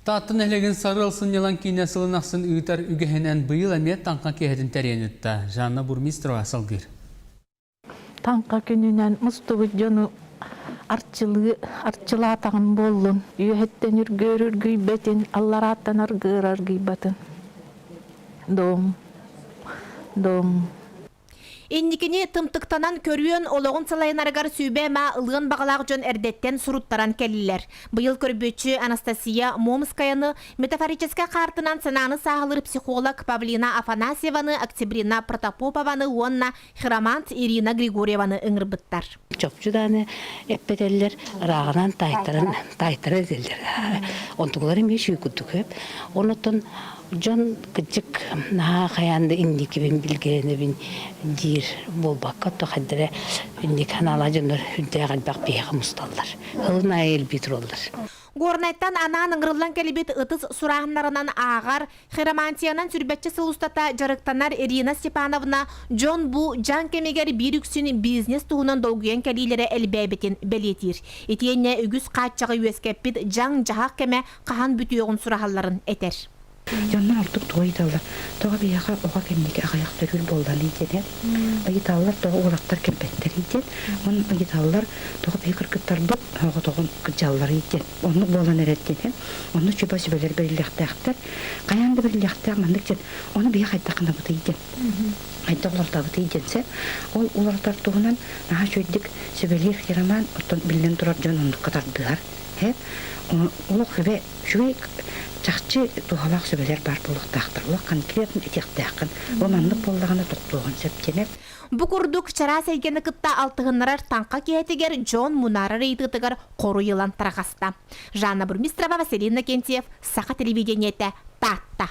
Таатта нэһилиэгин Сарыал сынньалаҥ киинэ сылын ахсын ыытар үгэһинэн быйыл эмиэ таҥха киэһэтин тэрийэн ыытта. Жанна Бурмистрова салгыыр. Таҥха күнүнэн мустубут дьону арчылыы арчылаатаҕым буоллун, үөһэттэн үргүөр үргүйбэтин, алларааттан аргыар аргыйбатын. Дом, дом. Инникини тымтыктанан көрүөн, олоҕун салайынарыгар сүбэ-ама ылыан баҕалаах дьон эрдэттэн суруттаран кэллилэр. Быйыл көрбүөччү Анастасия Момскаяны, метафорическай хаартынан санааны сааһылыыр психолог Павлина Афанасьеваны, Октябрина Протопопованы уонна хиромант Ирина Григорьеваны ыҥырбыттар. Чопчу дааны эппэтэллэр, ырааҕынан таайтаран таайтара этэллэр. Онтугулар эмиэ сүү курдук хөп. Онотон Дьон кырдьык наһаа хайаан да инникибин билгэлэнэбин диир буолбакка, то хайдара инники санаалаах дьоннор үрдээх элбэх биһиэхэ мусталлар. Ылын аайы элбии тураллар. Горнайтан анаан ыҥырыллан кэлбит ытыс сурааһыннарынан ааҕар, хиромантиянан сүрбэччэ сыл устата дьарыктанар Ирина Степановна дьон бу дьаҥ кэмигэр биир үксүн бизнес туһунан долгуйан кэлиилэрэ элбээбитин бэлиэтиир. Итиэннэ үгүс хааччаҕы үөскэппит дьаҥ-дьаһах кэмэ хаһан бүтүөҕүн сураһалларын этэр. Дьоннор ордук тугу ыйыталлар? Тоҕо биһиэхэ оҕо кэнники аҕыйах төрүүр буолланый диэн ыйыталлар, тоҕо уолаттар кэлбэттэрий диэн уонна ыйыталлар, тоҕо биһи кыргыттарбыт оҕотоҕун кырдьалларый диэн оннук буолан эрэр диэн онно чуба сүбэлэр бэриллиэхтээхтэр хайаан да бэриллиэхтээх маннык диэн ону биһи хайдах гынабытый диэн хайдах уларытабытый диэн сэ ол уларытар туһунан наһаа үчүгэйдик сүбэлиир хироман оттон биллэн турар дьон оннукка тардыһар Олох сүбэ үчүгэй чахчы туһалаах сүбэлэр баар буолуохтаахтар. Олох конкретно этиэхтээххин. Бу маннык буоллаҕына тохтуоҕун сөп диэнэ. Бу курдук чараас эйгэни кытта алтыһыннарар таҥха киэһэтигэр дьон мунаарар ыйытыытыгар хоруй ылан тарҕаста. Жанна Бурмистрова, Василий Иннокентьев, Саха телевидениетэ, Таатта.